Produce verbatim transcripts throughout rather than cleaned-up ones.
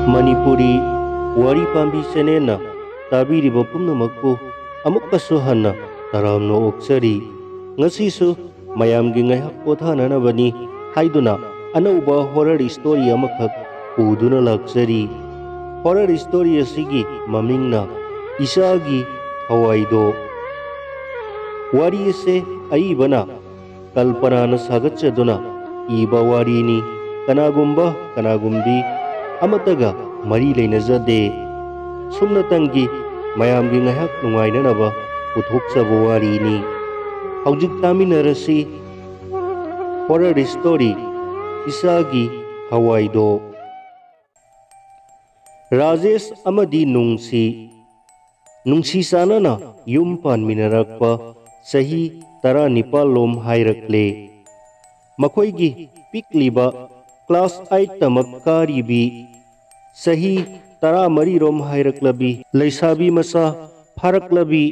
ꯃꯅꯤꯄꯨꯔꯤ ꯋꯥꯔꯤ ꯄꯥꯝꯕꯤ ꯆꯦꯅꯦꯜꯅ ꯇꯥꯕꯤꯔꯤꯕ ꯄꯨꯝꯅꯃꯛꯄꯨ ꯑꯃꯨꯛꯀꯁꯨ ꯍꯟꯅ ꯇꯔꯥꯝꯅ ꯑꯣꯛꯆꯔꯤ꯫ ꯉꯁꯤꯁꯨ ꯃꯌꯥꯝꯒꯤ ꯉꯥꯏꯍꯥꯛ ꯄꯣꯊꯥꯅꯅꯕꯅꯤ ꯍꯥꯏꯗꯨꯅ ꯑꯅꯧꯕ horror story ꯑꯃꯈꯛ ꯄꯨꯗꯨꯅ ꯂꯥꯛꯆꯔꯤ꯫ Horror story ꯑꯁꯤꯒꯤ ꯃꯃꯤꯡꯅ ꯏꯆꯥꯒꯤ ꯊꯋꯥꯏꯗꯣ꯫ ꯋꯥꯔꯤ ꯑꯁꯤ ꯑꯏꯕꯅ ꯀꯜꯄꯅꯥꯅ ꯁꯥꯒꯠꯆꯗꯨꯅ ꯏꯕ ꯋꯥꯔꯤꯅꯤ꯫ ꯀꯅꯥꯒꯨꯝꯕ ꯀꯅꯥꯒꯨꯝꯕꯤ ꯑꯃꯠꯇꯒ ꯃꯔꯤ ꯂꯩꯅꯖꯗꯦ꯫ ꯁꯨꯞꯅꯇꯪꯒꯤ ꯃꯌꯥꯝꯒꯤ ꯉꯥꯏꯍꯥꯛ ꯅꯨꯡꯉꯥꯏꯅꯅꯕ ꯄꯨꯊꯣꯛꯆꯕ ꯋꯥꯔꯤꯅꯤ꯫ ꯍꯧꯖꯤꯛ ꯇꯥꯃꯤꯟꯅꯔꯁꯤ horror story ꯏꯆꯥꯒꯤ ꯊꯋꯥꯏꯗꯣ꯫ ꯔꯥꯖꯦꯁ ꯑꯃꯗꯤ ꯅꯨꯡꯁꯤ ꯅꯨꯡꯁꯤ ꯆꯥꯟꯅꯅ ꯌꯨꯝ ꯄꯥꯟꯃꯤꯟꯅꯔꯛꯄ ꯆꯍꯤ ꯇꯔꯥꯅꯤꯄꯥꯜ ꯂꯣꯝ ꯍꯥꯏꯔꯛꯂꯦ꯫ ꯃꯈꯣꯏꯒꯤ ꯄꯤꯛꯂꯤꯕ class eight ꯇꯃꯛ ꯀꯥꯔꯤꯕꯤ ꯆꯍꯤ ꯇꯔꯥꯃꯔꯤ ꯔꯣꯝ ꯍꯥꯏꯔꯛꯂꯕꯤ ꯂꯩꯁꯥꯕꯤ ꯃꯆꯥ ꯐꯥꯔꯛꯂꯕꯤ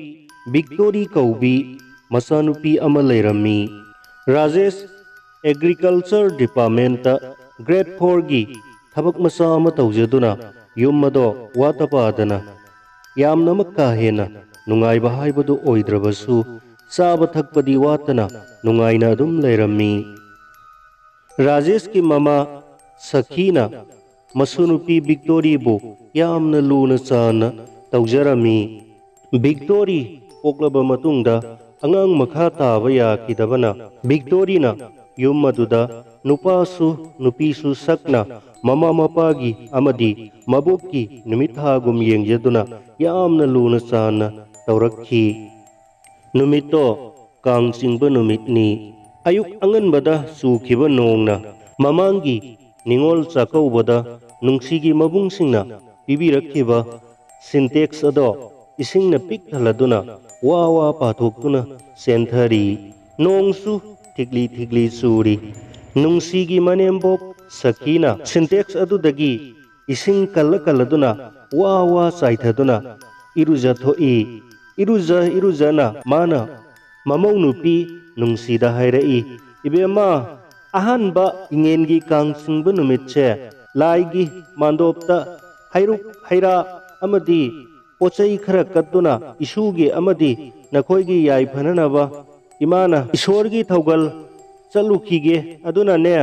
ꯕꯤꯛꯇꯣꯔꯤ ꯀꯧꯕꯤ ꯃꯆꯥꯅꯨꯄꯤ ꯑꯃ ꯂꯩꯔꯝꯃꯤ꯫ ꯔꯥꯖꯦꯁ agriculture department ꯇ grade four ꯒꯤ ꯊꯕꯛ ꯃꯆꯥ ꯑꯃ ꯇꯧꯖꯗꯨꯅ ꯌꯨꯝ ꯑꯗꯣ ꯋꯥꯠꯇ ꯄꯥꯗꯅ ꯌꯥꯝꯅꯃꯛ ꯀꯥ ꯍꯦꯟꯅ ꯅꯨꯡꯉꯥꯏꯕ ꯍꯥꯏꯕꯗꯨ ꯑꯣꯏꯗ꯭ꯔꯕꯁꯨ ꯆꯥꯕ ꯊꯛꯄꯗꯤ ꯋꯥꯠꯇꯅ ꯅꯨꯡꯉꯥꯏꯅ ꯑꯗꯨꯝ ꯂꯩꯔꯝꯃꯤ꯫ ꯔꯥꯖꯦꯁꯀꯤ ꯃꯃꯥ ꯁꯈꯤꯅ ꯃꯁꯨ ꯅꯨꯄꯤ ꯕꯤꯛꯇꯣꯔꯤꯕꯨ ꯌꯥꯝꯅ ꯂꯨꯅ ꯆꯥꯟꯅ ꯇꯧꯖꯔꯝꯃꯤ꯫ ꯕꯤꯛꯇꯣꯔꯤ ꯄꯣꯛꯂꯕ ꯃꯇꯨꯡꯗ ꯑꯉꯥꯡ ꯃꯈꯥ ꯇꯥꯕ ꯌꯥꯈꯤꯗꯕꯅ ꯕꯤꯛꯇꯣꯔꯤꯅ ꯌꯨꯝ ꯑꯗꯨꯗ ꯅꯨꯄꯥꯁꯨ ꯅꯨꯄꯤꯁꯨ ꯁꯛꯅ ꯃꯃꯥ ꯃꯄꯥꯒꯤ ꯑꯃꯗꯤ ꯃꯕꯣꯛꯀꯤ ꯅꯨꯃꯤꯠ ꯊꯥꯒꯨꯝ ꯌꯦꯡꯖꯗꯨꯅ ꯌꯥꯝꯅ ꯂꯨꯅ ꯆꯥꯟꯅ ꯇꯧꯔꯛꯈꯤ꯫ ꯅꯨꯃꯤꯠꯇꯣ ꯀꯥꯡ ꯆꯤꯡꯕ ꯅꯨꯃꯤꯠꯅꯤ꯫ ꯑꯌꯨꯛ ꯑꯉꯟꯕꯗ ꯆꯨꯈꯤꯕ ꯅꯣꯡꯅ ꯃꯃꯥꯡꯒꯤ ꯅꯤꯉꯣꯜ ꯆꯥꯛꯀꯧꯕꯗ ꯅꯨꯡꯁꯤꯒꯤ ꯃꯕꯨꯡꯁꯤꯡꯅ ꯄꯤꯕꯤꯔꯛꯈꯤꯕ ꯁꯤꯟꯇꯦꯛꯁ ꯑꯗꯣ ꯏꯁꯤꯡꯅ ꯄꯤꯛ ꯊꯜꯂꯗꯨꯅ ꯋꯥ ꯋꯥ ꯄꯥꯊꯣꯛꯇꯨꯅ ꯆꯦꯟꯊꯔꯤ꯫ ꯅꯣꯡꯁꯨ ꯊꯤꯛꯂꯤ ꯊꯤꯛꯂꯤ ꯆꯨꯔꯤ꯫ ꯅꯨꯡꯁꯤꯒꯤ ꯃꯅꯦꯝꯕꯣꯛ ꯁꯈꯤꯅ ꯁꯤꯟꯇꯦꯛꯁ ꯑꯗꯨꯗꯒꯤ ꯏꯁꯤꯡ ꯀꯜꯂ ꯀꯜꯂꯗꯨꯅ ꯋꯥ ꯋꯥ ꯆꯥꯏꯊꯗꯨꯅ ꯏꯔꯨꯖꯊꯣꯛꯏ꯫ ꯏꯔꯨꯖ ꯏꯔꯨꯖꯅ ꯃꯥꯅ ꯃꯃꯧ ꯅꯨꯄꯤ ꯅꯨꯡꯁꯤꯗ ꯍꯥꯏꯔꯛꯏ, "ꯏꯕꯦꯝꯃ, ꯑꯍꯥꯟꯕ ꯏꯉꯦꯟꯒꯤ ꯀꯥꯡ ꯆꯤꯡꯕ ꯅꯨꯃꯤꯠꯁꯦ ꯂꯥꯏꯒꯤ ꯃꯥꯟꯗꯣꯞꯇ ꯍꯩꯔꯨꯛ ꯍꯩꯔꯥ ꯑꯃꯗꯤ ꯄꯣꯠ ꯆꯩ ꯈꯔ ꯀꯠꯇꯨꯅ ꯏꯁꯨꯒꯤ ꯑꯃꯗꯤ ꯅꯈꯣꯏꯒꯤ ꯌꯥꯏꯐꯅꯅꯕ ꯏꯃꯥꯅ ꯏꯁꯣꯔꯒꯤ ꯊꯧꯒꯜ ꯆꯠꯂꯨꯈꯤꯒꯦ꯫ ꯑꯗꯨꯅꯅꯦ,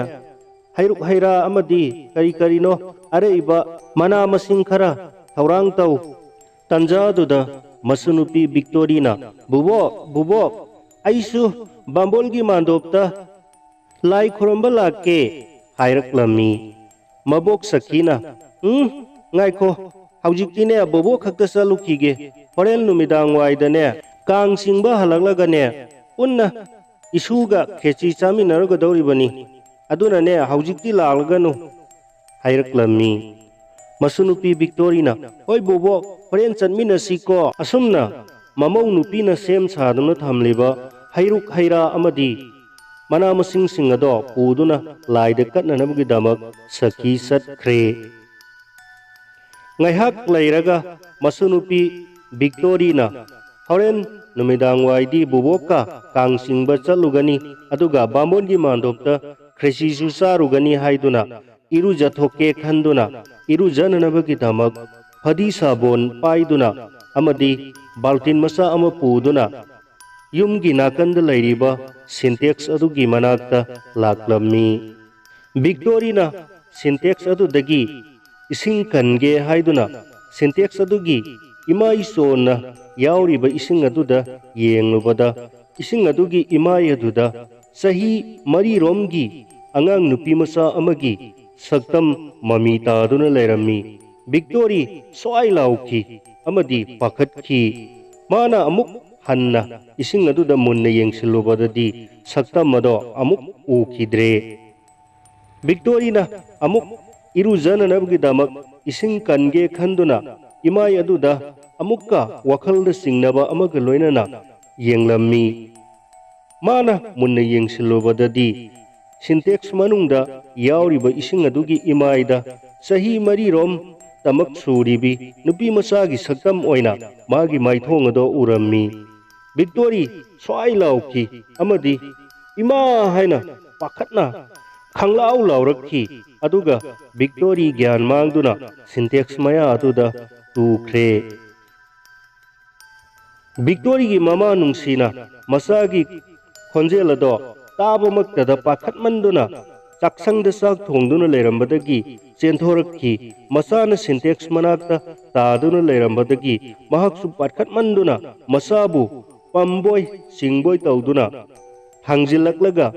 ꯍꯩꯔꯨꯛ ꯍꯩꯔꯥ ꯑꯃꯗꯤ ꯀꯔꯤ ꯀꯔꯤꯅꯣ ꯑꯔꯩꯕ ꯃꯅꯥ ꯃꯁꯤꯡ ꯈꯔ ꯊꯧꯔꯥꯡ ꯇꯧ꯫ ꯇꯟꯖꯥꯗꯨꯗ ꯃꯁꯨꯅꯨꯄꯤ ꯕꯤꯛꯇꯣꯔꯤꯅ, "ꯕꯨꯕꯣꯛ, ꯕꯨꯕꯣꯛ, ꯑꯩꯁꯨ ꯕꯥꯝꯕꯣꯜꯒꯤ ꯃꯥꯟꯗꯣꯞꯇ ꯂꯥꯏ ꯈꯨꯔꯨꯝꯕ ꯂꯥꯛꯀꯦ" ꯍꯥꯏꯔꯛꯂꯝꯃꯤ꯫ ꯃꯕꯣꯛ ꯁꯈꯤꯅ, "ꯎꯝ, ꯉꯥꯏꯈꯣ, ꯍꯧꯖꯤꯛꯇꯤꯅꯦ ꯕꯣꯕꯣꯛ ꯈꯛꯇ ꯆꯠꯂꯨꯈꯤꯒꯦ꯫ ꯍꯣꯔꯦꯟ ꯅꯨꯃꯤꯗꯥꯡ ꯋꯥꯏꯗꯅꯦ ꯀꯥꯡ ꯆꯤꯡꯕ ꯍꯜꯂꯛꯂꯒꯅꯦ ꯄꯨꯟꯅ ꯏꯁꯨꯒ ꯈꯦꯆꯤ ꯆꯥꯃꯤꯟꯅꯔꯨꯒꯗꯧꯔꯤꯕꯅꯤ꯫ ꯑꯗꯨꯅꯅꯦ ꯍꯧꯖꯤꯛꯇꯤ ꯂꯥꯛꯂꯒꯅꯨ" ꯍꯥꯏꯔꯛꯂꯝꯃꯤ꯫ ꯃꯁꯨꯅꯨꯄꯤ ꯕꯤꯛꯇꯣꯔꯤꯅ, "ꯍꯣꯏ ꯕꯣꯕꯣꯛ, ꯍꯣꯔꯦꯟ ꯆꯠꯃꯤꯟꯅꯁꯤꯀꯣ"꯫ ꯑꯁꯨꯝꯅ ꯃꯃꯧ ꯅꯨꯄꯤꯅ ꯁꯦꯝ ꯁꯥꯗꯨꯅ ꯊꯝꯂꯤꯕ ꯍꯩꯔꯨꯛ ꯍꯩꯔꯥ ꯑꯃꯗꯤ ꯃꯅꯥ ꯃꯁꯤꯡꯁꯤꯡ ꯑꯗꯣ ꯄꯨꯗꯨꯅ ꯂꯥꯏꯗ ꯀꯠꯅꯅꯕꯒꯤꯗꯃꯛ ꯁꯈꯤ ꯆꯠꯈ꯭ꯔꯦ꯫ ꯉꯥꯏꯍꯥꯛ ꯂꯩꯔꯒ ꯃꯁꯨꯅꯨꯄꯤ ꯕꯤꯛꯇꯣꯔꯤꯅ, "ꯍꯣꯔꯦꯟ ꯅꯨꯃꯤꯗꯥꯡ ꯋꯥꯏꯗꯤ ꯕꯨꯕꯣꯛꯀ ꯀꯥꯡ ꯆꯤꯡꯕ ꯆꯠꯂꯨꯒꯅꯤ, ꯑꯗꯨꯒ ꯕꯥꯃꯣꯟꯒꯤ ꯃꯥꯟꯗꯣꯞꯇ ꯈ꯭ꯔꯦꯆꯤꯁꯨ ꯆꯥꯔꯨꯒꯅꯤ" ꯍꯥꯏꯗꯨꯅ ꯏꯔꯨꯖꯊꯣꯛꯀꯦ ꯈꯟꯗꯨꯅ ꯏꯔꯨꯖꯅꯅꯕꯒꯤꯗꯃꯛ ꯐꯗꯤ ꯁꯥꯕꯣꯟ ꯄꯥꯏꯗꯨꯅ ꯑꯃꯗꯤ ꯕꯥꯜꯇꯤꯟ ꯃꯆꯥ ꯑꯃ ꯄꯨꯗꯨꯅ ꯌꯨꯝꯒꯤ ꯅꯥꯀꯟꯗ ꯂꯩꯔꯤꯕ ꯁꯤꯟꯇꯦꯛꯁ ꯑꯗꯨꯒꯤ ꯃꯅꯥꯛꯇ ꯂꯥꯛꯂꯝꯃꯤ꯫ ꯕꯤꯛꯇꯣꯔꯤꯅ ꯁꯤꯟꯇꯦꯛꯁ ꯑꯗꯨꯗꯒꯤ ꯏꯁꯤꯡ ꯀꯟꯒꯦ ꯍꯥꯏꯗꯨꯅ ꯁꯤꯟꯇꯦꯛꯁ ꯑꯗꯨꯒꯤ ꯏꯃꯥꯏ ꯆꯣꯟꯅ ꯌꯥꯎꯔꯤꯕ ꯏꯁꯤꯡ ꯑꯗꯨꯗ ꯌꯦꯡꯂꯨꯕꯗ, ꯏꯁꯤꯡ ꯑꯗꯨꯒꯤ ꯏꯃꯥꯏ ꯑꯗꯨꯗ ꯆꯍꯤ ꯃꯔꯤꯔꯣꯝꯒꯤ ꯑꯉꯥꯡ ꯅꯨꯄꯤ ꯃꯆꯥ ꯑꯃꯒꯤ ꯁꯛꯇꯝ ꯃꯃꯤ ꯇꯥꯗꯨꯅ ꯂꯩꯔꯝꯃꯤ꯫ ꯕꯤꯛꯇꯣꯔꯤ ꯁ꯭ꯋꯥꯏ ꯂꯥꯎꯈꯤ ꯑꯃꯗꯤ ꯄꯥꯈꯠꯈꯤ꯫ ꯃꯥꯅ ꯑꯃꯨꯛ ꯍꯟꯅ ꯏꯁꯤꯡ ꯑꯗꯨꯗ ꯃꯨꯟꯅ ꯌꯦꯡꯁꯤꯜꯂꯨꯕꯗꯗꯤ ꯁꯛꯇꯝ ꯑꯗꯣ ꯑꯃꯨꯛ ꯎꯈꯤꯗ꯭ꯔꯦ꯫ ꯕꯤꯛꯇꯣꯔꯤꯅ ꯑꯃꯨꯛ ꯏꯔꯨꯖꯅꯅꯕꯒꯤꯗꯃꯛ ꯏꯁꯤꯡ ꯀꯟꯒꯦ ꯈꯟꯗꯨꯅ ꯏꯃꯥꯏ ꯑꯗꯨꯗ ꯑꯃꯨꯛꯀ ꯋꯥꯈꯜꯗ ꯆꯤꯡꯅꯕ ꯑꯃꯒ ꯂꯣꯏꯅꯅ ꯌꯦꯡꯂꯝꯃꯤ꯫ ꯃꯥꯅ ꯃꯨꯟꯅ ꯌꯦꯡꯁꯤꯜꯂꯨꯕꯗꯗꯤ ꯁꯤꯟꯇꯦꯛꯁ ꯃꯅꯨꯡꯗ ꯌꯥꯎꯔꯤꯕ ꯏꯁꯤꯡ ꯑꯗꯨꯒꯤ ꯏꯃꯥꯏꯗ ꯆꯍꯤ ꯃꯔꯤꯔꯣꯝ ꯇꯃꯛ ꯁꯨꯔꯤꯕꯤ ꯅꯨꯄꯤ ꯃꯆꯥꯒꯤ ꯁꯛꯇꯝ ꯑꯣꯏꯅ ꯃꯥꯒꯤ ꯃꯥꯏꯊꯣꯡ ꯑꯗꯣ ꯎꯔꯝꯃꯤ꯫ ꯕꯤꯛꯇꯣꯔꯤ ꯁ꯭ꯋꯥꯏ ꯂꯥꯎꯈꯤ ꯑꯃꯗꯤ "ꯏꯃꯥ!" ꯍꯥꯏꯅ ꯄꯥꯈꯠꯅ ꯈꯪꯂꯥꯎ ꯂꯥꯎꯔꯛꯈꯤ꯫ ꯑꯗꯨꯒ ꯕꯤꯛꯇꯣꯔꯤ ꯒ꯭ꯌꯥꯟ ꯃꯥꯡꯗꯨꯅ ꯁꯤꯟꯇꯦꯛꯁ ꯃꯌꯥ ꯑꯗꯨꯗ ꯇꯨꯈ꯭ꯔꯦ꯫ ꯕꯤꯛꯇꯣꯔꯤꯒꯤ ꯃꯃꯥ ꯅꯨꯡꯁꯤꯅ ꯃꯆꯥꯒꯤ ꯈꯣꯟꯖꯦꯜ ꯑꯗꯣ ꯇꯥꯕꯃꯛꯇꯗ ꯄꯥꯈꯠꯃꯟꯗꯨꯅ ꯆꯥꯛꯁꯪꯗ ꯆꯥꯛ ꯊꯣꯡꯗꯨꯅ ꯂꯩꯔꯝꯕꯗꯒꯤ ꯆꯦꯟꯊꯣꯔꯛꯈꯤ꯫ ꯃꯆꯥꯅ ꯁꯤꯟꯇꯦꯛꯁ ꯃꯅꯥꯛꯇ ꯇꯥꯗꯨꯅ ꯂꯩꯔꯝꯕꯗꯒꯤ ꯃꯍꯥꯛꯁꯨ ꯄꯥꯈꯠꯃꯟꯗꯨꯅ ꯃꯆꯥꯕꯨ ꯄꯝꯕꯣꯏ ꯆꯤꯡꯕꯣꯏ ꯇꯧꯗꯨꯅ ꯊꯥꯡꯖꯤꯜꯂꯛꯂꯒ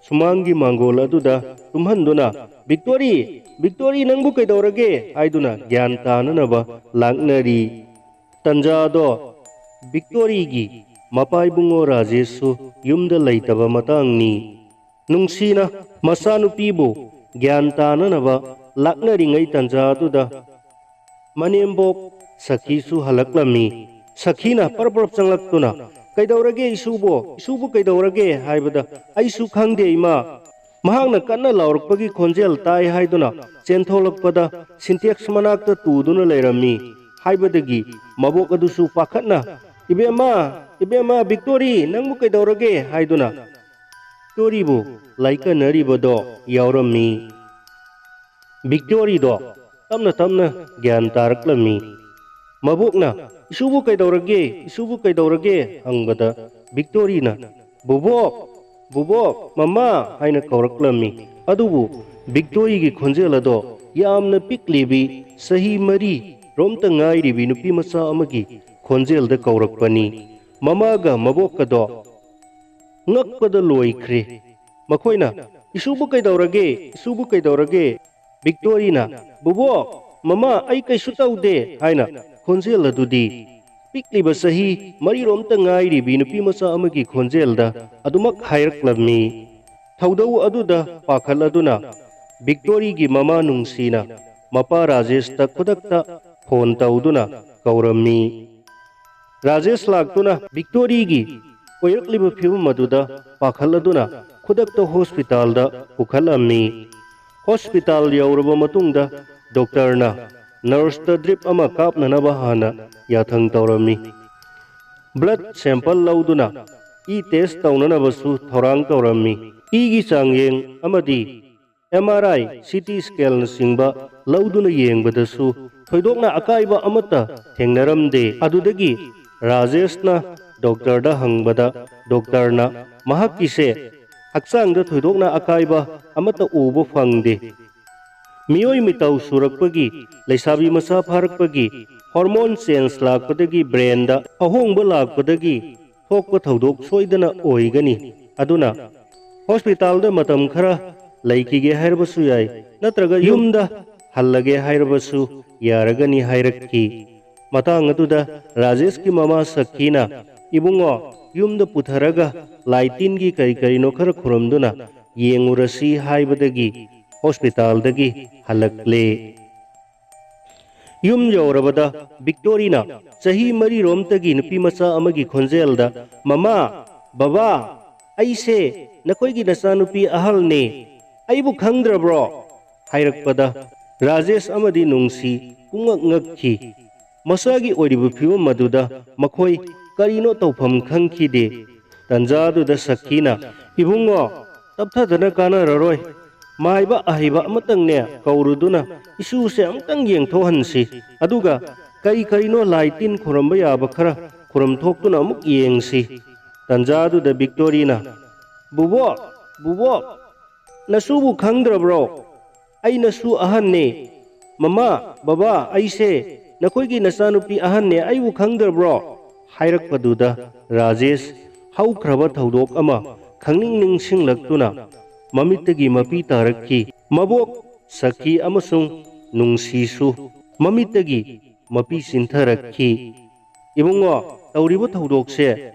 ꯁꯨꯃꯥꯡꯒꯤ ꯃꯥꯡꯒꯣꯜ ꯑꯗꯨꯗ ꯇꯨꯝꯍꯟꯗꯨꯅ, "ꯕꯤꯛꯇꯣꯔꯤ, ꯕꯤꯛꯇꯣꯔꯤ, ꯅꯪꯕꯨ ꯀꯩꯗꯧꯔꯒꯦ?" ꯍꯥꯏꯗꯨꯅ ꯒ꯭ꯌꯥꯟ ꯇꯥꯅꯅꯕ ꯂꯥꯛꯅꯔꯤ꯫ ꯇꯟꯖꯥꯗꯣ ꯕꯤꯛꯇꯣꯔꯤꯒꯤ ꯃꯄꯥ ꯏꯕꯨꯡꯉꯣ ꯔꯥꯖꯦꯁꯁꯨ ꯌꯨꯝꯗ ꯂꯩꯇꯕ ꯃꯇꯥꯡꯅꯤ꯫ ꯅꯨꯡꯁꯤꯅ ꯃꯆꯥꯅꯨꯄꯤꯕꯨ ꯒ꯭ꯌꯥꯟ ꯇꯥꯅꯅꯕ ꯂꯥꯛꯅꯔꯤꯉꯩ ꯇꯟꯖꯥꯗꯨꯗ ꯃꯅꯦꯝꯕꯣꯛ ꯁꯈꯤꯁꯨ ꯍꯜꯂꯛꯂꯝꯃꯤ꯫ ꯁꯈꯤꯅ ꯄꯔꯞ ꯄꯔꯞ ꯆꯪꯂꯛꯇꯨꯅ, "ꯀꯩꯗꯧꯔꯒꯦ ꯏꯁꯨꯕꯣ? ꯏꯁꯨꯕꯨ ꯀꯩꯗꯧꯔꯒꯦ?" ꯍꯥꯏꯕꯗ, "ꯑꯩꯁꯨ ꯈꯪꯗꯦ ꯏꯃꯥ꯫ ꯃꯍꯥꯛꯅ ꯀꯟꯅ ꯂꯥꯎꯔꯛꯄꯒꯤ ꯈꯣꯟꯖꯦꯜ ꯇꯥꯏ ꯍꯥꯏꯗꯨꯅ ꯆꯦꯟꯊꯣꯛꯂꯛꯄꯗ ꯁꯤꯟꯇꯦꯛꯁ ꯃꯅꯥꯛꯇ ꯇꯨꯗꯨꯅ ꯂꯩꯔꯝꯃꯤ" ꯍꯥꯏꯕꯗꯒꯤ ꯃꯕꯣꯛ ꯑꯗꯨꯁꯨ ꯄꯥꯈꯠꯅ, "ꯏꯕꯦꯝꯃ, ꯏꯕꯦꯝꯃ, ꯕꯤꯛꯇꯣꯔꯤ, ꯅꯪꯕꯨ ꯀꯩꯗꯧꯔꯒꯦ?" ꯍꯥꯏꯗꯨꯅ ꯕꯤꯛꯇꯣꯔꯤꯕꯨ ꯂꯥꯏꯀꯠꯅꯔꯤꯕꯗꯣ ꯌꯥꯎꯔꯝꯃꯤ꯫ ꯕꯤꯛꯇꯣꯔꯤꯗꯣ ꯇꯞꯅ ꯇꯞꯅ ꯒ꯭ꯌꯥꯟ ꯇꯥꯔꯛꯂꯝꯃꯤ꯫ ꯃꯕꯣꯛꯅ, "ꯏꯁꯨꯕꯨ ꯀꯩꯗꯧꯔꯒꯦ? ꯏꯁꯨꯕꯨ ꯀꯩꯗꯧꯔꯒꯦ?" ꯍꯪꯕꯗ ꯕꯤꯛꯇꯣꯔꯤꯅ, "ꯕꯨꯕꯣꯛ, ꯕꯨꯕꯣꯛ, ꯃꯃꯥ" ꯍꯥꯏꯅ ꯀꯧꯔꯛꯂꯝꯃꯤ꯫ ꯑꯗꯨꯕꯨ ꯕꯤꯛꯇꯣꯔꯤꯒꯤ ꯈꯣꯟꯖꯦꯜ ꯑꯗꯣ ꯌꯥꯝꯅ ꯄꯤꯛꯂꯤꯕꯤ, ꯆꯍꯤ ꯃꯔꯤ ꯔꯣꯝꯇ ꯉꯥꯏꯔꯤꯕꯤ ꯅꯨꯄꯤ ꯃꯆꯥ ꯑꯃꯒꯤ ꯈꯣꯟꯖꯦꯜꯗ ꯀꯧꯔꯛꯄꯅꯤ꯫ ꯃꯃꯥꯒ ꯃꯕꯣꯛꯀꯗꯣ ꯉꯛꯄꯗ ꯂꯣꯏꯈ꯭ꯔꯦ꯫ ꯃꯈꯣꯏꯅ, "ꯏꯁꯨꯕꯨ ꯀꯩꯗꯧꯔꯒꯦ? ꯏꯁꯨꯕꯨ ꯀꯩꯗꯧꯔꯒꯦ?" ꯕꯤꯛꯇꯣꯔꯤꯅ, "ꯕꯨꯕꯣꯛ, ꯃꯃꯥ, ꯑꯩ ꯀꯩꯁꯨ ꯇꯧꯗꯦ" ꯍꯥꯏꯅ ꯈꯣꯟꯖꯦꯜ ꯑꯗꯨꯗꯤ ꯄꯤꯛꯂꯤꯕ ꯆꯍꯤ ꯃꯔꯤꯔꯣꯝꯇ ꯉꯥꯏꯔꯤꯕꯤ ꯅꯨꯄꯤ ꯃꯆꯥ ꯑꯃꯒꯤ ꯈꯣꯟꯖꯦꯜꯗ ꯑꯗꯨꯃꯛ ꯍꯥꯏꯔꯛꯂꯝꯃꯤ꯫ ꯊꯧꯗꯧ ꯑꯗꯨꯗ ꯄꯥꯈꯠꯂꯗꯨꯅ ꯕꯤꯛꯇꯣꯔꯤꯒꯤ ꯃꯃꯥ ꯅꯨꯡꯁꯤꯅ ꯃꯄꯥ ꯔꯥꯖꯦꯁꯇ ꯈꯨꯗꯛꯇ ꯐꯣꯟ ꯇꯧꯗꯨꯅ ꯀꯧꯔꯝꯃꯤ꯫ ꯔꯥꯖꯦꯁ ꯂꯥꯛꯇꯨꯅ ꯕꯤꯛꯇꯣꯔꯤꯒꯤ ꯑꯣꯏꯔꯛꯂꯤꯕ ꯐꯤꯕꯝ ꯑꯗꯨꯗ ꯄꯥꯈꯠꯂꯗꯨꯅ ꯈꯨꯗꯛꯇ ꯍꯣꯁꯄꯤꯇꯥꯜꯗ ꯄꯨꯈꯠꯂꯝꯃꯤ꯫ ꯍꯣꯁꯄꯤꯇꯥꯜ ꯌꯧꯔꯕ ꯃꯇꯨꯡꯗ ꯗꯣꯛꯇꯔꯅ ꯅꯔꯁꯇ ꯗ꯭ꯔꯤꯞ ꯑꯃ ꯀꯥꯞꯅꯅꯕ ꯍꯥꯟꯅ ꯌꯥꯊꯪ ꯇꯧꯔꯝꯃꯤ꯫ ꯕ꯭ꯂꯗ ꯁꯦꯝꯄꯜ ꯂꯧꯗꯨꯅ ꯏ ꯇꯦꯁ ꯇꯧꯅꯅꯕꯁꯨ ꯊꯧꯔꯥꯡ ꯇꯧꯔꯝꯃꯤ꯫ ꯏꯒꯤ ꯆꯥꯡꯌꯦꯡ ꯑꯃꯗꯤ ꯑꯦꯝ ꯑꯥꯔ ꯑꯥꯏ, ꯁꯤ ꯇꯤ ꯁ꯭ꯀꯦꯟꯅꯆꯤꯡꯕ ꯂꯧꯗꯨꯅ ꯌꯦꯡꯕꯗꯁꯨ ꯊꯣꯏꯗꯣꯛꯅ ꯑꯀꯥꯏꯕ ꯑꯃꯠꯇ ꯊꯦꯡꯅꯔꯝꯗꯦ꯫ ꯑꯗꯨꯗꯒꯤ ꯔꯥꯖꯦꯁꯅ ꯗꯣꯛꯇꯔꯗ ꯍꯪꯕꯗ, ꯗꯣꯛꯇꯔꯅ ꯃꯍꯥꯛꯀꯤꯁꯦ ꯍꯛꯆꯥꯡꯗ ꯊꯣꯏꯗꯣꯛꯅ ꯑꯀꯥꯏꯕ ꯑꯃꯠꯇ ꯎꯕ ꯐꯪꯗꯦ꯫ ꯃꯤꯑꯣꯏ ꯃꯤꯇꯧ ꯁꯨꯔꯛꯄꯒꯤ, ꯂꯩꯁꯥꯕꯤ ꯃꯆꯥ ꯐꯥꯔꯛꯄꯒꯤ, ꯍꯣꯔꯃꯣꯟ ꯆꯦꯟꯖ ꯂꯥꯛꯄꯗꯒꯤ, ꯕ꯭ꯔꯦꯟꯗ ꯑꯍꯣꯡꯕ ꯂꯥꯛꯄꯗꯒꯤ ꯊꯣꯛꯄ ꯊꯧꯗꯣꯛ ꯁꯣꯏꯗꯅ ꯑꯣꯏꯒꯅꯤ꯫ ꯑꯗꯨꯅ ꯍꯣꯁꯄꯤꯇꯥꯜꯗ ꯃꯇꯝ ꯈꯔ ꯂꯩꯈꯤꯒꯦ ꯍꯥꯏꯔꯕꯁꯨ ꯌꯥꯏ, ꯅꯠꯇ꯭ꯔꯒ ꯌꯨꯝꯗ ꯍꯜꯂꯒꯦ ꯍꯥꯏꯔꯕꯁꯨ ꯌꯥꯔꯒꯅꯤ ꯍꯥꯏꯔꯛꯈꯤ꯫ ꯃꯇꯥꯡ ꯑꯗꯨꯗ ꯔꯥꯖꯦꯁꯀꯤ ꯃꯃꯥ ꯁꯈꯤꯅ, "ꯏꯕꯨꯡꯉꯣ, ꯌꯨꯝꯗ ꯄꯨꯊꯔꯒ ꯂꯥꯏ ꯇꯤꯟꯒꯤ ꯀꯔꯤ ꯀꯔꯤꯅꯣ ꯈꯔ ꯈꯨꯔꯨꯝꯗꯨꯅ ꯌꯦꯡꯉꯨꯔꯁꯤ" ꯍꯥꯏꯕꯗꯒꯤ ꯍꯣꯁꯄꯤꯇꯥꯜꯗꯒꯤ ꯍꯜꯂꯛꯂꯦ꯫ ꯌꯨꯝ ꯌꯧꯔꯕꯗ ꯕꯤꯛꯇꯣꯔꯤꯅ ꯆꯍꯤ ꯃꯔꯤꯔꯣꯝꯇꯒꯤ ꯅꯨꯄꯤ ꯃꯆꯥ ꯑꯃꯒꯤ ꯈꯣꯟꯖꯦꯜꯗ, "ꯃꯃꯥ, ꯕꯕꯥ, ꯑꯩꯁꯦ ꯅꯈꯣꯏꯒꯤ ꯅꯆꯥꯅꯨꯄꯤ ꯑꯍꯜꯅꯦ꯫ ꯑꯩꯕꯨ ꯈꯪꯗ꯭ꯔꯕ꯭ꯔꯣ?" ꯍꯥꯏꯔꯛꯄꯗ ꯔꯥꯖꯦꯁ ꯑꯃꯗꯤ ꯅꯨꯡꯁꯤ ꯄꯨꯡꯉꯛ ꯉꯛꯈꯤ꯫ ꯃꯆꯥꯒꯤ ꯑꯣꯏꯔꯤꯕ ꯐꯤꯕꯝ ꯑꯗꯨꯗ ꯃꯈꯣꯏ ꯀꯔꯤꯅꯣ ꯇꯧꯐꯝ ꯈꯪꯈꯤꯗꯦ꯫ ꯇꯟꯖꯥꯗꯨꯗ ꯁꯈꯤꯅ, "ꯏꯕꯨꯡꯉꯣ, ꯇꯞꯊꯗꯅ ꯀꯥꯟꯅꯔꯔꯣꯏ꯫ ꯃꯥꯏꯕ ꯑꯍꯩꯕ ꯑꯃꯇꯪꯅꯦ ꯀꯧꯔꯨꯗꯨꯅ ꯏꯁꯨꯁꯦ ꯑꯃꯨꯛꯇꯪ ꯌꯦꯡꯊꯣꯛꯍꯟꯁꯤ꯫ ꯑꯗꯨꯒ ꯀꯔꯤ ꯀꯔꯤꯅꯣ ꯂꯥꯏ ꯇꯤꯟ ꯈꯨꯔꯝꯕ ꯌꯥꯕ ꯈꯔ ꯈꯨꯔꯝ ꯊꯣꯛꯇꯨꯅ ꯑꯃꯨꯛ ꯌꯦꯡꯁꯤ꯫" ꯇꯟꯖꯥꯗꯨꯗ ꯕꯤꯛꯇꯣꯔꯤꯅ, "ꯕꯨꯕꯣꯛ, ꯕꯨꯕꯣꯛ, ꯅꯁꯨꯕꯨ ꯈꯪꯗ꯭ꯔꯕ꯭ꯔꯣ? ꯑꯩ ꯅꯁꯨ ꯑꯍꯟꯅꯦ꯫ ꯃꯃꯥ, ꯕꯕꯥ, ꯑꯩꯁꯦ ꯅꯈꯣꯏꯒꯤ ꯅꯆꯥꯅꯨꯄꯤ ꯑꯍꯟꯅꯦ, ꯑꯩꯕꯨ ꯈꯪꯗ꯭ꯔꯕ꯭ꯔꯣ?" ꯍꯥꯏꯔꯛꯄꯗꯨꯗ ꯔꯥꯖꯦꯁ ꯍꯧꯈ꯭ꯔꯕ ꯊꯧꯗꯣꯛ ꯑꯃ ꯈꯪꯅꯤꯡ ꯅꯤꯡꯁꯤꯡꯂꯛꯇꯨꯅ ꯃꯃꯤꯠꯇꯒꯤ ꯃꯄꯤ ꯇꯥꯔꯛꯈꯤ꯫ ꯃꯕꯣꯛ ꯁꯈꯤ ꯑꯃꯁꯨꯡ ꯅꯨꯡꯁꯤꯁꯨ ꯃꯃꯤꯠꯇꯒꯤ ꯃꯄꯤ ꯆꯤꯟꯊꯔꯛꯈꯤ꯫ "ꯏꯕꯨꯡꯉꯣ, ꯇꯧꯔꯤꯕ ꯊꯧꯗꯣꯛꯁꯦ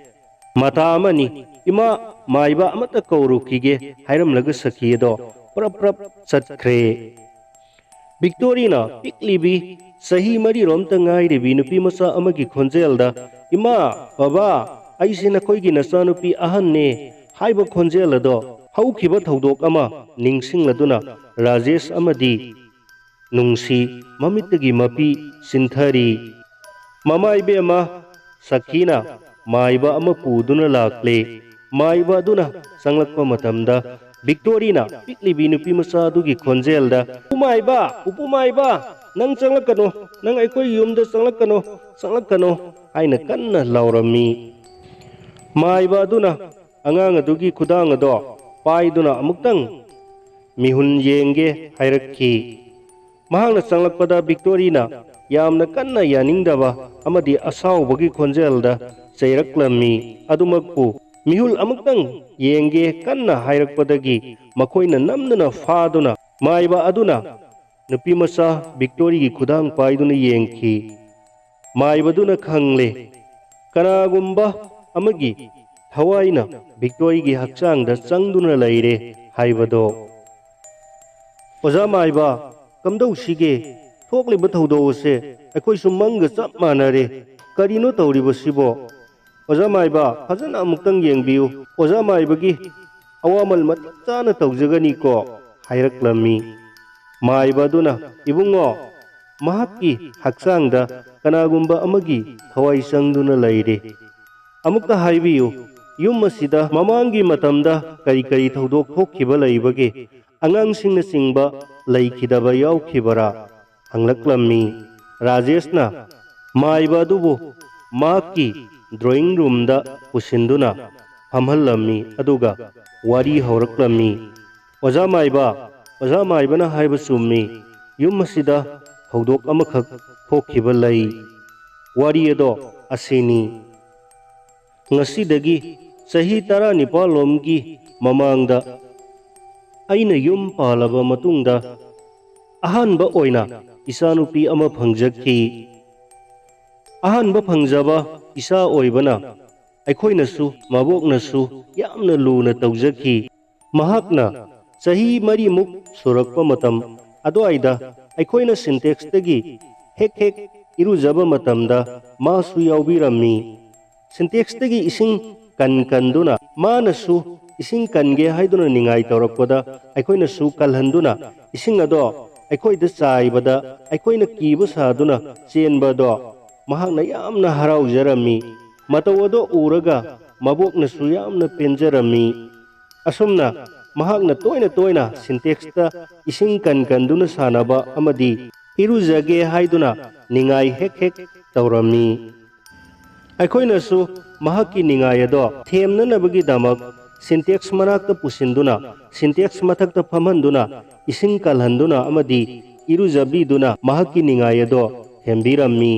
ꯃꯇꯥ ꯑꯃꯅꯤ꯫ ꯏꯃꯥ, ꯃꯥꯏꯕ ꯑꯃꯠꯇ ꯀꯧꯔꯨꯈꯤꯒꯦ" ꯍꯥꯏꯔꯝꯂꯒ ꯁꯈꯤ ꯑꯗꯣ ꯄ꯭ꯔꯞ ꯄ꯭ꯔꯞ ꯆꯠꯈ꯭ꯔꯦ꯫ ꯕꯤꯛꯇꯣꯔꯤꯅ ꯄꯤꯛꯂꯤꯕꯤ, ꯆꯍꯤ ꯃꯔꯤꯔꯣꯝꯇ ꯉꯥꯏꯔꯤꯕꯤ ꯅꯨꯄꯤ ꯃꯆꯥ ꯑꯃꯒꯤ ꯈꯣꯟꯖꯦꯜꯗ, "ꯏꯃꯥ, ꯕꯕꯥ, ꯑꯩꯁꯦ ꯅꯈꯣꯏꯒꯤ ꯅꯆꯥꯅꯨꯄꯤ ꯑꯍꯟꯅꯦ" ꯍꯥꯏꯕ ꯈꯣꯟꯖꯦꯜ ꯑꯗꯣ ꯍꯧꯈꯤꯕ ꯊꯧꯗꯣꯛ ꯑꯃ ꯅꯤꯡꯁꯤꯡꯂꯗꯨꯅ ꯔꯥꯖꯦꯁ ꯑꯃꯗꯤ ꯅꯨꯡꯁꯤ ꯃꯃꯤꯠꯇꯒꯤ ꯃꯄꯤ ꯆꯤꯟꯊꯔꯤ꯫ ꯃꯃꯥ ꯏꯕꯦꯝꯃ, ꯁꯈꯤꯅ ꯃꯥꯏꯕ ꯑꯃ ꯄꯨꯗꯨꯅ ꯂꯥꯛꯂꯦ꯫ ꯃꯥꯏꯕ ꯑꯗꯨꯅ ꯆꯪꯂꯛꯄ ꯃꯇꯝꯗ ꯚꯤꯛꯇꯣꯔꯤꯅ ꯄꯤꯛꯂꯤꯕꯤ ꯅꯨꯄꯤ ꯃꯆꯥ ꯑꯗꯨꯒꯤ ꯈꯣꯟꯖꯦꯜꯗ, "ꯎꯄꯨ ꯃꯥꯏꯕ, ꯎꯄꯨ ꯃꯥꯏꯕ, ꯅꯪ ꯆꯪꯂꯛꯀꯅꯨ, ꯅꯪ ꯑꯩꯈꯣꯏ ꯌꯨꯝꯗ ꯆꯪꯂꯛꯀꯅꯨ, ꯆꯪꯂꯛꯀꯅꯨ" ꯍꯥꯏꯅ ꯀꯟꯅ ꯂꯥꯎꯔꯝꯃꯤ꯫ ꯃꯥꯏꯕ ꯑꯗꯨꯅ ꯑꯉꯥꯡ ꯑꯗꯨꯒꯤ ꯈꯨꯗꯥꯡ ꯑꯗꯣ ꯄꯥꯏꯗꯨꯅ ꯑꯃꯨꯛꯇꯪ ꯃꯤꯍꯨꯟ ꯌꯦꯡꯒꯦ ꯍꯥꯏꯔꯛꯈꯤ꯫ ꯃꯍꯥꯛꯅ ꯆꯪꯂꯛꯄꯗ ꯚꯤꯛꯇꯣꯔꯤꯅ ꯌꯥꯝꯅ ꯀꯟꯅ ꯌꯥꯅꯤꯡꯗꯕ ꯑꯃꯗꯤ ꯑꯁꯥꯎꯕꯒꯤ ꯈꯣꯟꯖꯦꯜꯗ ꯆꯩꯔꯛꯂꯝꯃꯤ꯫ ꯑꯗꯨꯃꯛꯄꯨ ꯃꯤꯍꯨꯜ ꯑꯃꯨꯛꯇꯪ ꯌꯦꯡꯒꯦ ꯀꯟꯅ ꯍꯥꯏꯔꯛꯄꯗꯒꯤ ꯃꯈꯣꯏꯅ ꯅꯝꯗꯨꯅ ꯐꯥꯗꯨꯅ ꯃꯥꯏꯕ ꯑꯗꯨꯅ ꯅꯨꯄꯤꯃꯆꯥ ꯚꯤꯛꯇꯣꯔꯤꯒꯤ ꯈꯨꯗꯥꯡ ꯄꯥꯏꯗꯨꯅ ꯌꯦꯡꯈꯤ꯫ ꯃꯥꯏꯕꯗꯨꯅ ꯈꯪꯂꯦ, ꯀꯅꯥꯒꯨꯝꯕ ꯑꯃꯒꯤ ꯊꯋꯥꯏꯅ ꯚꯤꯛꯇꯣꯔꯤꯒꯤ ꯍꯛꯆꯥꯡꯗ ꯆꯪꯗꯨꯅ ꯂꯩꯔꯦ ꯍꯥꯏꯕꯗꯣ꯫ "ꯑꯣꯖꯥ ꯃꯥꯏꯕ, ꯀꯝꯗꯧꯁꯤꯒꯦ? ꯊꯣꯛꯂꯤꯕ ꯊꯧꯗꯣꯛ ꯑꯁꯦ ꯑꯩꯈꯣꯏꯁꯨ ꯃꯪꯒ ꯆꯞ ꯃꯥꯟꯅꯔꯦ꯫ ꯀꯔꯤꯅꯣ ꯇꯧꯔꯤꯕꯁꯤꯕꯣ? ꯑꯣꯖꯥ ꯃꯥꯏꯕ, ꯐꯖꯅ ꯑꯃꯨꯛꯇꯪ ꯌꯦꯡꯕꯤꯌꯨ꯫ ꯑꯣꯖꯥ ꯃꯥꯏꯕꯒꯤ ꯑꯋꯥꯃꯜ ꯃꯇꯤꯛ ꯆꯥꯅ ꯇꯧꯖꯒꯅꯤꯀꯣ" ꯍꯥꯏꯔꯛꯂꯝꯃꯤ꯫ ꯃꯥꯏꯕ ꯑꯗꯨꯅ, "ꯏꯕꯨꯡꯉꯣ, ꯃꯍꯥꯛꯀꯤ ꯍꯛꯆꯥꯡꯗ ꯀꯅꯥꯒꯨꯝꯕ ꯑꯃꯒꯤ ꯊꯋꯥꯏ ꯆꯪꯗꯨꯅ ꯂꯩꯔꯦ꯫ ꯑꯃꯨꯛꯇ ꯍꯥꯏꯕꯤꯌꯨ, ꯌꯨꯝ ꯑꯁꯤꯗ ꯃꯃꯥꯡꯒꯤ ꯃꯇꯝꯗ ꯀꯔꯤ ꯀꯔꯤ ꯊꯧꯗꯣꯛ ꯊꯣꯛꯈꯤꯕ ꯂꯩꯕꯒꯦ? ꯑꯉꯥꯡꯁꯤꯡꯅꯆꯤꯡꯕ ꯂꯩꯈꯤꯗꯕ ꯌꯥꯎꯈꯤꯕꯔꯥ?" ꯍꯪꯂꯛꯂꯝꯃꯤ꯫ ꯔꯥꯖꯦꯁꯅ ꯃꯥꯏꯕ ꯑꯗꯨꯕꯨ ꯃꯍꯥꯛꯀꯤ ꯗ꯭ꯔꯣꯌꯤꯡ ꯔꯨꯝꯗ ꯄꯨꯁꯤꯟꯗꯨꯅ ꯐꯝꯍꯜꯂꯝꯃꯤ, ꯑꯗꯨꯒ ꯋꯥꯔꯤ ꯍꯧꯔꯛꯂꯝꯃꯤ꯫ "ꯑꯣꯖꯥ ꯃꯥꯏꯕ, ꯑꯣꯖꯥ ꯃꯥꯏꯕꯅ ꯍꯥꯏꯕ ꯆꯨꯝꯃꯤ꯫ ꯌꯨꯝ ꯑꯁꯤꯗ ꯊꯧꯗꯣꯛ ꯑꯃꯈꯛ ꯊꯣꯛꯈꯤꯕ ꯂꯩ꯫ ꯋꯥꯔꯤ ꯑꯗꯣ ꯑꯁꯤꯅꯤ꯫ ꯉꯁꯤꯗꯒꯤ ꯆꯍꯤ ꯇꯔꯥꯅꯤꯄꯥꯜ ꯂꯣꯝꯒꯤ ꯃꯃꯥꯡꯗ ꯑꯩꯅ ꯌꯨꯝ ꯄꯥꯜꯂꯕ ꯃꯇꯨꯡꯗ ꯑꯍꯥꯟꯕ ꯑꯣꯏꯅ ꯏꯆꯥꯅꯨꯄꯤ ꯑꯃ ꯐꯪꯖꯈꯤ꯫ ꯑꯍꯥꯟꯕ ꯐꯪꯖꯕ ꯏꯆꯥ ꯑꯣꯏꯕꯅ ꯑꯩꯈꯣꯏꯅꯁꯨ, ꯃꯕꯣꯛꯅꯁꯨ ꯌꯥꯝꯅ ꯂꯨꯅ ꯇꯧꯖꯈꯤ꯫ ꯃꯍꯥꯛꯅ ꯆꯍꯤ ꯃꯔꯤꯃꯨꯛ ꯁꯨꯔꯛꯄ ꯃꯇꯝ ꯑꯗꯨꯋꯥꯏꯗ ꯑꯩꯈꯣꯏꯅ ꯁꯤꯟꯇꯦꯛꯁꯇꯒꯤ ꯍꯦꯛ ꯍꯦꯛ ꯏꯔꯨꯖꯕ ꯃꯇꯝꯗ ꯃꯥꯁꯨ ꯌꯥꯎꯕꯤꯔꯝꯃꯤ꯫ ꯁꯤꯟꯇꯦꯛꯁꯇꯒꯤ ꯏꯁꯤꯡ ꯀꯟ ꯀꯟꯗꯨꯅ ꯃꯥꯅꯁꯨ ꯏꯁꯤꯡ ꯀꯟꯒꯦ ꯍꯥꯏꯗꯨꯅ ꯅꯤꯡꯉꯥꯏ ꯇꯧꯔꯛꯄꯗ ꯑꯩꯈꯣꯏꯅꯁꯨ ꯀꯜꯍꯟꯗꯨꯅ ꯏꯁꯤꯡ ꯑꯗꯣ ꯑꯩꯈꯣꯏꯗ ꯆꯥꯏꯕꯗ ꯑꯩꯈꯣꯏꯅ ꯀꯤꯕ ꯁꯥꯗꯨꯅ ꯆꯦꯟꯕꯗꯣ ꯃꯍꯥꯛꯅ ꯌꯥꯝꯅ ꯍꯔꯥꯎꯖꯔꯝꯃꯤ꯫ ꯃꯇꯧ ꯑꯗꯣ ꯎꯔꯒ ꯃꯕꯣꯛꯅꯁꯨ ꯌꯥꯝꯅ ꯄꯦꯟꯖꯔꯝꯃꯤ꯫ ꯑꯁꯨꯝꯅ ꯃꯍꯥꯛꯅ ꯇꯣꯏꯅ ꯇꯣꯏꯅ ꯁꯤꯟꯇꯦꯛꯁꯇ ꯏꯁꯤꯡ ꯀꯟ ꯀꯟꯗꯨꯅ ꯁꯥꯟꯅꯕ ꯑꯃꯗꯤ ꯏꯔꯨꯖꯒꯦ ꯍꯥꯏꯗꯨꯅ ꯅꯤꯡꯉꯥꯏ ꯍꯦꯛ ꯍꯦꯛ ꯇꯧꯔꯝꯃꯤ꯫ ꯑꯩꯈꯣꯏꯅꯁꯨ ꯃꯍꯥꯛꯀꯤ ꯅꯤꯡꯉꯥꯏ ꯑꯗꯣ ꯊꯦꯝꯅꯅꯕꯒꯤꯗꯃꯛ ꯁꯤꯟꯇꯦꯛꯁ ꯃꯅꯥꯛꯇ ꯄꯨꯁꯤꯟꯗꯨꯅ, ꯁꯤꯟꯇꯦꯛꯁ ꯃꯊꯛꯇ ꯐꯝꯍꯟꯗꯨꯅ, ꯏꯁꯤꯡ ꯀꯜꯍꯟꯗꯨꯅ ꯑꯃꯗꯤ ꯏꯔꯨꯖꯕꯤꯗꯨꯅ ꯃꯍꯥꯛꯀꯤ ꯅꯤꯡꯉꯥꯏ ꯑꯗꯣ ꯊꯦꯝꯕꯤꯔꯝꯃꯤ꯫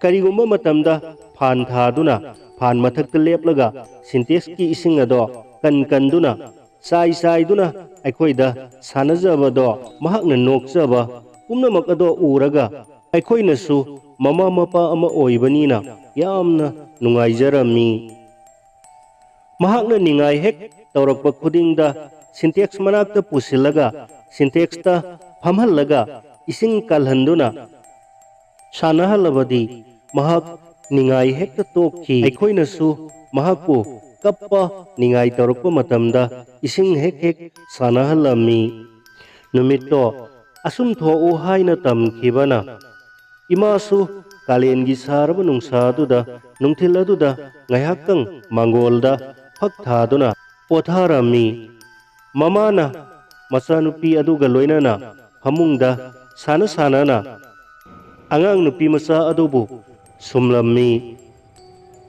ꯀꯔꯤꯒꯨꯝꯕ ꯃꯇꯝꯗ ꯐꯥꯟ ꯊꯥꯗꯨꯅ, ꯐꯥꯟ ꯃꯊꯛꯇ ꯂꯦꯞꯂꯒ ꯁꯤꯟꯇꯦꯛꯁꯀꯤ ꯏꯁꯤꯡ ꯑꯗꯣ ꯀꯟ ꯀꯟꯗꯨꯅ, ꯆꯥꯏ ꯆꯥꯏꯗꯨꯅ ꯑꯩꯈꯣꯏꯗ ꯁꯥꯟꯅꯖꯕꯗꯣ ꯃꯍꯥꯛꯅ ꯅꯣꯛꯆꯕ ꯄꯨꯝꯅꯃꯛ ꯑꯗꯣ ꯎꯔꯒ ꯑꯩꯈꯣꯏꯅꯁꯨ ꯃꯃꯥ ꯃꯄꯥ ꯑꯃ ꯑꯣꯏꯕꯅꯤꯅ ꯌꯥꯝꯅ ꯅꯨꯡꯉꯥꯏꯖꯔꯝꯃꯤ꯫ ꯃꯍꯥꯛꯅ ꯅꯤꯡꯉꯥꯏ ꯍꯦꯛ ꯇꯧꯔꯛꯄ ꯈꯨꯗꯤꯡꯗ ꯁꯤꯟꯇꯦꯛꯁ ꯃꯅꯥꯛꯇ ꯄꯨꯁꯤꯜꯂꯒ ꯁꯤꯟꯇꯦꯛꯁꯇ ꯐꯝꯍꯜꯂꯒ ꯏꯁꯤꯡ ꯀꯜꯍꯟꯗꯨꯅ ꯁꯥꯟꯅꯍꯜꯂꯕꯗꯤ ꯃꯍꯥꯛ ꯅꯤꯡꯉꯥꯏ ꯍꯦꯛꯇ ꯇꯣꯛꯈꯤ꯫ ꯑꯩꯈꯣꯏꯅꯁꯨ ꯃꯍꯥꯛꯄꯨ ꯀꯞꯄ ꯅꯤꯡꯉꯥꯏ ꯇꯧꯔꯛꯄ ꯃꯇꯝꯗ ꯏꯁꯤꯡ ꯍꯦꯛ ꯍꯦꯛ ꯁꯥꯟꯅꯍꯜꯂꯝꯃꯤ꯫ ꯅꯨꯃꯤꯠꯇꯣ ꯑꯁꯨꯝ ꯊꯣꯛꯎ ꯍꯥꯏꯅ ꯇꯝꯈꯤꯕꯅ ꯏꯃꯥꯁꯨ ꯀꯥꯂꯦꯟꯒꯤ ꯁꯥꯔꯕ ꯅꯨꯡꯁꯥꯗꯨꯗ ꯅꯨꯡꯊꯤꯜ ꯑꯗꯨꯗ ꯉꯥꯏꯍꯥꯛꯇꯪ ꯃꯥꯡꯒꯣꯜꯗ ꯐꯛ ꯊꯥꯗꯨꯅ ꯄꯣꯊꯥꯔꯝꯃꯤ꯫ ꯃꯃꯥꯅ ꯃꯆꯥꯅꯨꯄꯤ ꯑꯗꯨꯒ ꯂꯣꯏꯅꯅ ꯐꯃꯨꯡꯗ ꯁꯥꯟꯅ ꯁꯥꯟꯅꯅ ꯑꯉꯥꯡ ꯅꯨꯄꯤ ꯃꯆꯥ ꯑꯗꯨꯕꯨ ꯁꯨꯝꯂꯝꯃꯤ꯫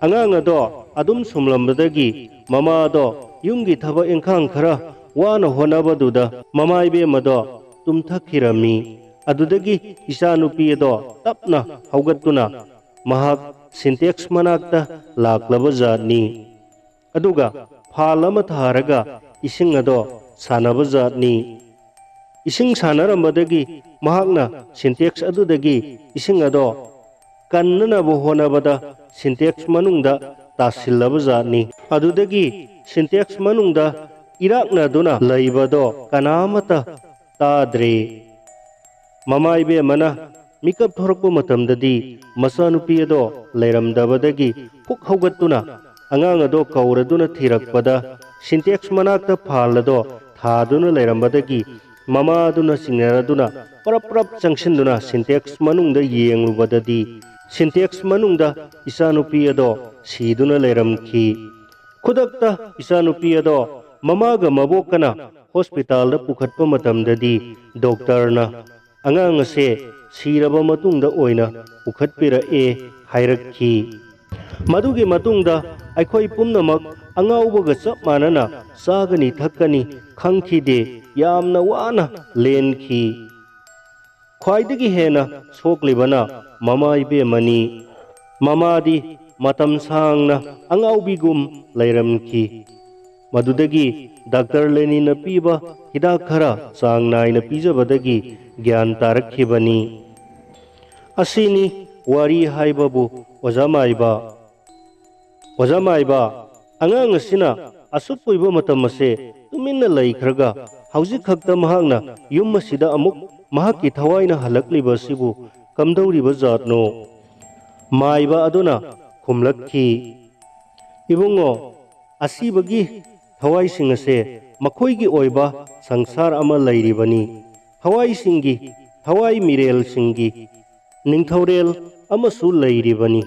ꯑꯉꯥꯡ ꯑꯗꯣ ꯑꯗꯨꯝ ꯁꯨꯝꯂꯝꯕꯗꯒꯤ ꯃꯃꯥꯗꯣ ꯌꯨꯝꯒꯤ ꯊꯕꯛ ꯏꯪꯈꯥꯡ ꯈꯔ ꯋꯥꯅ ꯍꯣꯠꯅꯕꯗꯨꯗ ꯃꯃꯥ ꯏꯕꯦꯝꯃꯗꯣ ꯇꯨꯝꯊꯈꯤꯔꯝꯃꯤ꯫ ꯑꯗꯨꯗꯒꯤ ꯏꯆꯥꯅꯨꯄꯤ ꯑꯗꯣ ꯇꯞꯅ ꯍꯧꯒꯠꯇꯨꯅ ꯃꯍꯥꯛ ꯁꯤꯟꯇꯦꯛꯁ ꯃꯅꯥꯛꯇ ꯂꯥꯛꯂꯕ ꯖꯥꯠꯅꯤ꯫ ꯑꯗꯨꯒ ꯐꯥꯜ ꯑꯃ ꯊꯥꯔꯒ ꯏꯁꯤꯡ ꯑꯗꯣ ꯁꯥꯟꯅꯕ ꯖꯥꯠꯅꯤ꯫ ꯏꯁꯤꯡ ꯁꯥꯟꯅꯔꯝꯕꯗꯒꯤ ꯃꯍꯥꯛꯅ ꯁꯤꯟꯇꯦꯛꯁ ꯑꯗꯨꯗꯒꯤ ꯏꯁꯤꯡ ꯑꯗꯣ ꯀꯟꯅꯅꯕ ꯍꯣꯠꯅꯕꯗ ꯁꯤꯟꯇꯦꯛꯁ ꯃꯅꯨꯡꯗ ꯇꯥꯁꯤꯜꯂꯕ ꯖꯥꯠꯅꯤ꯫ ꯑꯗꯨꯗꯒꯤ ꯁꯤꯟꯇꯦꯛꯁ ꯃꯅꯨꯡꯗ ꯏꯔꯥꯛꯅꯗꯨꯅ ꯂꯩꯕꯗꯣ ꯀꯅꯥꯃꯠꯇ ꯇꯥꯗ꯭ꯔꯦ꯫ ꯃꯃꯥ ꯏꯕꯦꯝꯃꯅ ꯃꯤꯀꯞ ꯊꯣꯔꯛꯄ ꯃꯇꯝꯗꯗꯤ ꯃꯆꯥꯅꯨꯄꯤ ꯑꯗꯣ ꯂꯩꯔꯝꯗꯕꯗꯒꯤ ꯐꯨꯛ ꯍꯧꯒꯠꯇꯨꯅ ꯑꯉꯥꯡ ꯑꯗꯣ ꯀꯧꯔꯗꯨꯅ ꯊꯤꯔꯛꯄꯗ ꯁꯤꯟꯇꯦꯛꯁ ꯃꯅꯥꯛꯇ ꯐꯥꯜ ꯑꯗꯣ ꯊꯥꯗꯨꯅ ꯂꯩꯔꯝꯕꯗꯒꯤ ꯃꯃꯥꯗꯨꯅ ꯆꯤꯡꯅꯔꯗꯨꯅ ꯄꯔꯞ ꯄꯔꯞ ꯆꯪꯁꯤꯟꯗꯨꯅ ꯁꯤꯟꯇꯦꯛꯁ ꯃꯅꯨꯡꯗ ꯌꯦꯡꯂꯨꯕꯗꯗꯤ ꯁꯤꯟꯇꯦꯛꯁ ꯃꯅꯨꯡꯗ ꯏꯆꯥꯅꯨꯄꯤ ꯑꯗꯣ ꯁꯤꯗꯨꯅ ꯂꯩꯔꯝꯈꯤ꯫ ꯈꯨꯗꯛꯇ ꯏꯆꯥꯅꯨꯄꯤ ꯑꯗꯣ ꯃꯃꯥꯒ ꯃꯕꯣꯛꯀꯅ ꯍꯣꯁꯄꯤꯇꯥꯜꯗ ꯄꯨꯈꯠꯄ ꯃꯇꯝꯗꯗꯤ ꯗꯣꯛꯇꯔꯅ ꯑꯉꯥꯡ ꯑꯁꯦ ꯁꯤꯔꯕ ꯃꯇꯨꯡꯗ ꯑꯣꯏꯅ ꯄꯨꯈꯠꯄꯤꯔꯛꯑꯦ ꯍꯥꯏꯔꯛꯈꯤ꯫ ꯃꯗꯨꯒꯤ ꯃꯇꯨꯡꯗ ꯑꯩꯈꯣꯏ ꯄꯨꯝꯅꯃꯛ ꯑꯉꯥꯎꯕꯒ ꯆꯞ ꯃꯥꯟꯅꯅ ꯆꯥꯒꯅꯤ ꯊꯛꯀꯅꯤ ꯈꯪꯈꯤꯗꯦ, ꯌꯥꯝꯅ ꯋꯥꯅ ꯂꯦꯟꯈꯤ꯫ ꯈ꯭ꯋꯥꯏꯗꯒꯤ ꯍꯦꯟꯅ ꯁꯣꯛꯂꯤꯕꯅ ꯃꯃꯥ ꯏꯕꯦꯝꯃꯅꯤ꯫ ꯃꯃꯥꯗꯤ ꯃꯇꯝ ꯁꯥꯡꯅ ꯑꯉꯥꯎꯕꯤꯒꯨꯝ ꯂꯩꯔꯝꯈꯤ꯫ ꯃꯗꯨꯗꯒꯤ ꯗꯥꯛꯇꯔ ꯂꯦꯅꯤꯟꯅ ꯄꯤꯕ ꯍꯤꯗꯥꯛ ꯈꯔ ꯆꯥꯡ ꯅꯥꯏꯅ ꯄꯤꯖꯕꯗꯒꯤ ꯒ꯭ꯌꯥꯟ ꯇꯥꯔꯛꯈꯤꯕꯅꯤ꯫ ꯑꯁꯤꯅꯤ ꯋꯥꯔꯤ ꯍꯥꯏꯕꯕꯨ, ꯑꯣꯖꯥ ꯃꯥꯏꯕ꯫ ꯑꯣꯖꯥ ꯃꯥꯏꯕ, ꯑꯉꯥꯡ ꯑꯁꯤꯅ ꯑꯁꯨꯛ ꯀꯨꯏꯕ ꯃꯇꯝ ꯑꯁꯦ ꯇꯨꯃꯤꯟꯅ ꯂꯩꯈ꯭ꯔꯒ ꯍꯧꯖꯤꯛ ꯈꯛꯇ ꯃꯍꯥꯛꯅ ꯌꯨꯝ ꯑꯁꯤꯗ ꯑꯃꯨꯛ ꯃꯍꯥꯛꯀꯤ ꯊꯋꯥꯏꯅ ꯍꯜꯂꯛꯂꯤꯕ ꯑꯁꯤꯕꯨ ꯀꯝꯗꯧꯔꯤꯕ ꯖꯥꯠꯅꯣ? ꯃꯥꯏꯕ ꯑꯗꯨꯅ ꯈꯨꯝꯂꯛꯈꯤ, "ꯏꯕꯨꯡꯉꯣ, ꯑꯁꯤꯕꯒꯤ ꯊꯋꯥꯏꯁꯤꯡ ꯑꯁꯦ ꯃꯈꯣꯏꯒꯤ ꯑꯣꯏꯕ ꯁꯪꯁꯥꯔ ꯑꯃ ꯂꯩꯔꯤꯕꯅꯤ꯫ ꯊꯋꯥꯏꯁꯤꯡꯒꯤ, ꯊꯋꯥꯏ ꯃꯤꯔꯦꯜꯁꯤꯡꯒꯤ ꯅꯤꯡꯊꯧꯔꯦꯜ ꯑꯃꯁꯨ ꯂꯩꯔꯤꯕꯅꯤ꯫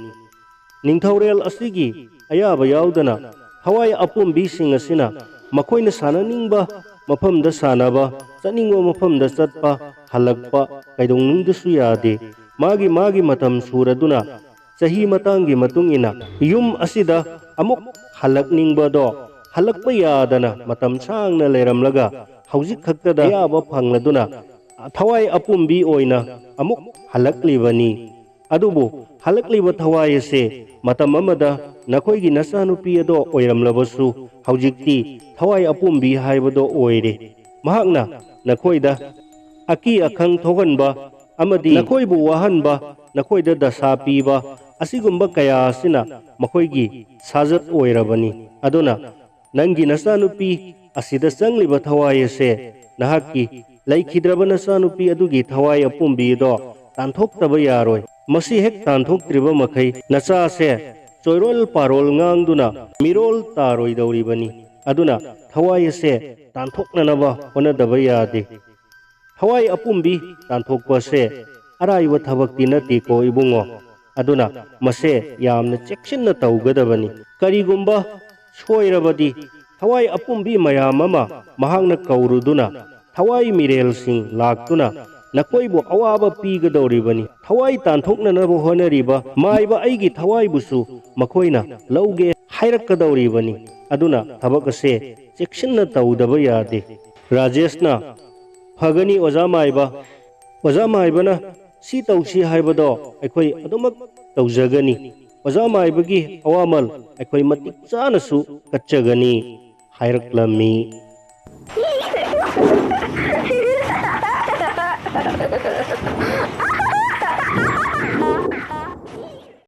ꯅꯤꯡꯊꯧꯔꯦꯜ ꯑꯁꯤꯒꯤ ꯑꯌꯥꯕ ꯌꯥꯎꯗꯅ ꯊꯋꯥꯏ ꯑꯄꯣꯝꯕꯤꯁꯤꯡ ꯑꯁꯤꯅ ꯃꯈꯣꯏꯅ ꯁꯥꯟꯅꯅꯤꯡꯕ ꯃꯐꯝꯗ ꯁꯥꯟꯅꯕ, ꯆꯠꯅꯤꯡꯕ ꯃꯐꯝꯗ ꯆꯠꯄ, ꯍꯜꯂꯛꯄ ꯀꯩꯗꯧꯅꯨꯡꯗꯁꯨ ꯌꯥꯗꯦ꯫ ꯃꯥꯒꯤ ꯃꯥꯒꯤ ꯃꯇꯝ ꯁꯨꯔꯗꯨꯅ ꯆꯍꯤ ꯃꯇꯥꯡꯒꯤ ꯃꯇꯨꯡ ꯏꯟꯅ ꯌꯨꯝ ꯑꯁꯤꯗ ꯑꯃꯨꯛ ꯍꯜꯂꯛꯅꯤꯡꯕꯗꯣ ꯍꯜꯂꯛꯄ ꯌꯥꯗꯅ ꯃꯇꯝ ꯁꯥꯡꯅ ꯂꯩꯔꯝꯂꯒ ꯍꯧꯖꯤꯛ ꯈꯛꯇꯗ ꯑꯌꯥꯕ ꯐꯪꯂꯗꯨꯅ ꯊꯋꯥꯏ ꯑꯄꯨꯝꯕꯤ ꯑꯣꯏꯅ ꯑꯃꯨꯛ ꯍꯜꯂꯛꯂꯤꯕꯅꯤ꯫ ꯑꯗꯨꯕꯨ ꯍꯜꯂꯛꯂꯤꯕ ꯊꯋꯥꯏ ꯑꯁꯦ ꯃꯇꯝ ꯑꯃꯗ ꯅꯈꯣꯏꯒꯤ ꯅꯆꯥꯅꯨꯄꯤ ꯑꯗꯣ ꯑꯣꯏꯔꯝꯂꯕꯁꯨ ꯍꯧꯖꯤꯛꯇꯤ ꯊꯋꯥꯏ ꯑꯄꯨꯝꯕꯤ ꯍꯥꯏꯕꯗꯣ ꯑꯣꯏꯔꯦ꯫ ꯃꯍꯥꯛꯅ ꯅꯈꯣꯏꯗ ꯑꯀꯤ ꯑꯈꯪ ꯊꯣꯛꯍꯟꯕ ꯑꯃꯗꯤ ꯅꯈꯣꯏꯕꯨ ꯋꯥꯍꯟꯕ, ꯅꯈꯣꯏꯗ ꯗꯁꯥ ꯄꯤꯕ ꯑꯁꯤꯒꯨꯝꯕ ꯀꯌꯥ ꯑꯁꯤꯅ ꯃꯈꯣꯏꯒꯤ ꯁꯥꯖꯠ ꯑꯣꯏꯔꯕꯅꯤ꯫ ꯑꯗꯨꯅ ꯅꯪꯒꯤ ꯅꯆꯥꯅꯨꯄꯤ ꯑꯁꯤꯗ ꯆꯪꯂꯤꯕ ꯊꯋꯥꯏ ꯑꯁꯦ ꯅꯍꯥꯛꯀꯤ ꯂꯩꯈꯤꯗ꯭ꯔꯕ ꯅꯆꯥꯅꯨꯄꯤ ꯑꯗꯨꯒꯤ ꯊꯋꯥꯏ ꯑꯄꯨꯝꯕꯤ ꯑꯗꯣ ꯇꯥꯟꯊꯣꯛꯇꯕ ꯌꯥꯔꯣꯏ꯫ ꯃꯁꯤ ꯍꯦꯛ ꯇꯥꯟꯊꯣꯛꯇ꯭ꯔꯤꯕ ꯃꯈꯩ ꯅꯆꯥꯁꯦ ꯆꯣꯏꯔꯣꯜ ꯄꯥꯔꯣꯜ ꯉꯥꯡꯗꯨꯅ ꯃꯤꯔꯣꯜ ꯇꯥꯔꯣꯏꯗꯧꯔꯤꯕꯅꯤ꯫ ꯑꯗꯨꯅ ꯊꯋꯥꯏ ꯑꯁꯦ ꯇꯥꯟꯊꯣꯛꯅꯅꯕ ꯍꯣꯠꯅꯗꯕ ꯌꯥꯗꯦ꯫ ꯊꯋꯥꯏ ꯑꯄꯨꯝꯕꯤ ꯇꯥꯟꯊꯣꯛꯄꯁꯦ ꯑꯔꯥꯏꯕ ꯊꯕꯛꯇꯤ ꯅꯠꯇꯦꯀꯣ ꯏꯕꯨꯡꯉꯣ꯫ ꯑꯗꯨꯅ ꯃꯁꯦ ꯌꯥꯝꯅ ꯆꯦꯛꯁꯤꯟꯅ ꯇꯧꯒꯗꯕꯅꯤ꯫ ꯀꯔꯤꯒꯨꯝꯕ ꯁꯣꯏꯔꯕꯗꯤ ꯊꯋꯥꯏ ꯑꯄꯨꯝꯕꯤ ꯃꯌꯥꯝ ꯑꯃ ꯃꯍꯥꯛꯅ ꯀꯧꯔꯨꯗꯨꯅ, ꯊꯋꯥꯏ ꯃꯤꯔꯦꯜꯁꯤꯡ ꯂꯥꯛꯇꯨꯅ ꯅꯈꯣꯏꯕꯨ ꯑꯋꯥꯕ ꯄꯤꯒꯗꯧꯔꯤꯕꯅꯤ꯫ ꯊꯋꯥꯏ ꯇꯥꯟꯊꯣꯛꯅꯅꯕ ꯍꯣꯠꯅꯔꯤꯕ ꯃꯥꯏꯕ ꯑꯩꯒꯤ ꯊꯋꯥꯏꯕꯨꯁꯨ ꯃꯈꯣꯏꯅ ꯂꯧꯒꯦ ꯍꯥꯏꯔꯛꯀꯗꯧꯔꯤꯕꯅꯤ꯫ ꯑꯗꯨꯅ ꯊꯕꯛ ꯑꯁꯦ ꯆꯦꯛꯁꯤꯟꯅ ꯇꯧꯗꯕ ꯌꯥꯗꯦ꯫ ꯔꯥꯖꯦꯁꯅ, "ꯐꯒꯅꯤ ꯑꯣꯖꯥ ꯃꯥꯏꯕ꯫ ꯑꯣꯖꯥ ꯃꯥꯏꯕꯅ ꯁꯤ ꯇꯧꯁꯤ ꯍꯥꯏꯕꯗꯣ ꯑꯩꯈꯣꯏ ꯑꯗꯨꯃꯛ ꯇꯧꯖꯒꯅꯤ꯫ ꯑꯣꯖꯥ ꯃꯥꯏꯕꯒꯤ ꯑꯋꯥꯃꯜ ꯑꯩꯈꯣꯏ ꯃꯇꯤꯛ ꯆꯥꯅꯁꯨ ꯀꯠꯆꯒꯅꯤ" ꯍꯥꯏꯔꯛꯂꯝꯃꯤ꯫